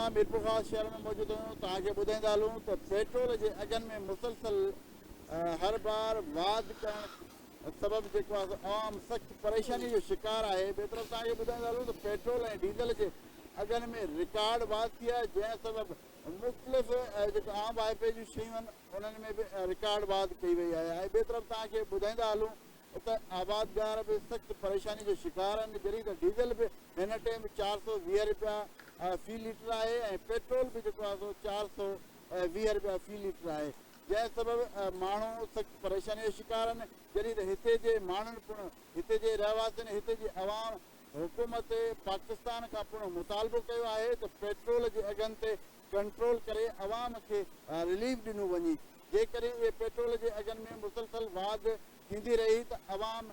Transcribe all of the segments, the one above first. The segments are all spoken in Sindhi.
اسان ميرپورخاص شهر ۾ موجود آهيون توهان کي ٻڌائيندا هلون ته پيٽرول جي اگهن ۾ مسلسل هر بار واڌ ڪرڻ سبب جيڪو آهي سو عوام سخت پريشاني جو شڪار آهي ٻئي طرف توهان کي ٻڌائيندا هلون ته پيٽرول ۽ ڊيزل جي اگهن ۾ رڪارڊ واڌ ٿي آهي جنهن سبب مختلف جيڪو عام واهپي جون شيون آهن انهن ۾ به رڪارڊ واڌ ڪئي وئي آهي ۽ ٻئي طرف توهان کي ٻڌائيندا هلون ته آبادگار به سخت پريشاني جو شڪار آهن جڏهن ته ڊيزل به هن ٽيم 420 رپيا في ليٽر آهي ۽ پيٽرول به جيڪو آهي سو 420 رپيا في ليٽر آهي جنهن سبب ماڻهو سخت پريشاني جو شڪار آهن جڏهن ته هتي جي ماڻهن پڻ هتي جي رهواسين هتي جي عوام حڪومت پاڪستان کان پڻ مطالبو ڪيو آهي ته پيٽرول جي اگهن تي ڪنٽرول ڪري عوام کي رليف ڏنو وڃي جيڪڏهن اهي پيٽرول جي اگهن ۾ مسلسل واڌ ٿيندي رهي ته عوام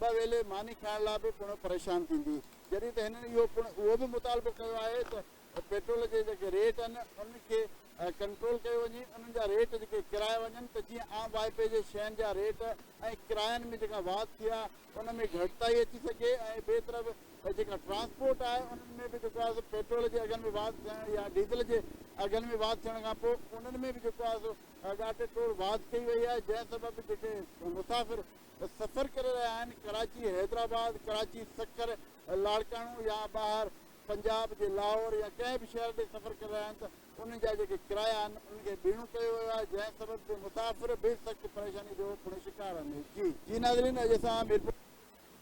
ٻه ويلي ماني کائڻ لاء به پڻ پريشان ٿيندي جڏهن ته هنن اهو پڻ اهو به مطالبو ڪيو آهي ته پيٽرول جي جيڪي ريٽ آهن انهن کي ڪنٽرول ڪيو وڃي انهن جا ريٽ جيڪي ڪرايا وڃن ته جيئن عام واهپي جي شين جا ريٽ ۽ ڪراين ۾ جيڪا واڌ ٿي آهي ان ۾ گهٽتائي اچي سگهي ۽ ٻئي طرف جيڪا ٽرانسپورٽ آهي انهن ۾ به جيڪو آهي سو پيٽرول جي اگهن ۾ واڌ ٿيڻ يا ڊيزل جي اگهن ۾ واڌ ٿيڻ کان پوء انهن ۾ به جيڪو آهي سو ڳاٽي ٽوڙ واڌ ڪئي وئي آهي جنهن سبب جيڪي مسافر سفر ڪري رهيا آهن ڪراچي حيدرآباد، ڪراچي سکر، لاڙڪاڻو يا ٻاهر پنجاب جي لاهور يا ڪنهن به شهر ڏي سفر ڪري رهيا آهن ته انهن جا جيڪي ڪرايا آهن انهن کي ٻيڻو ڪيو ويو آهي جنهن سبب به مسافر به سخت پريشاني جو پڻ شڪار آهن. جي. جي ناظرين اڄ اسان ميرپور.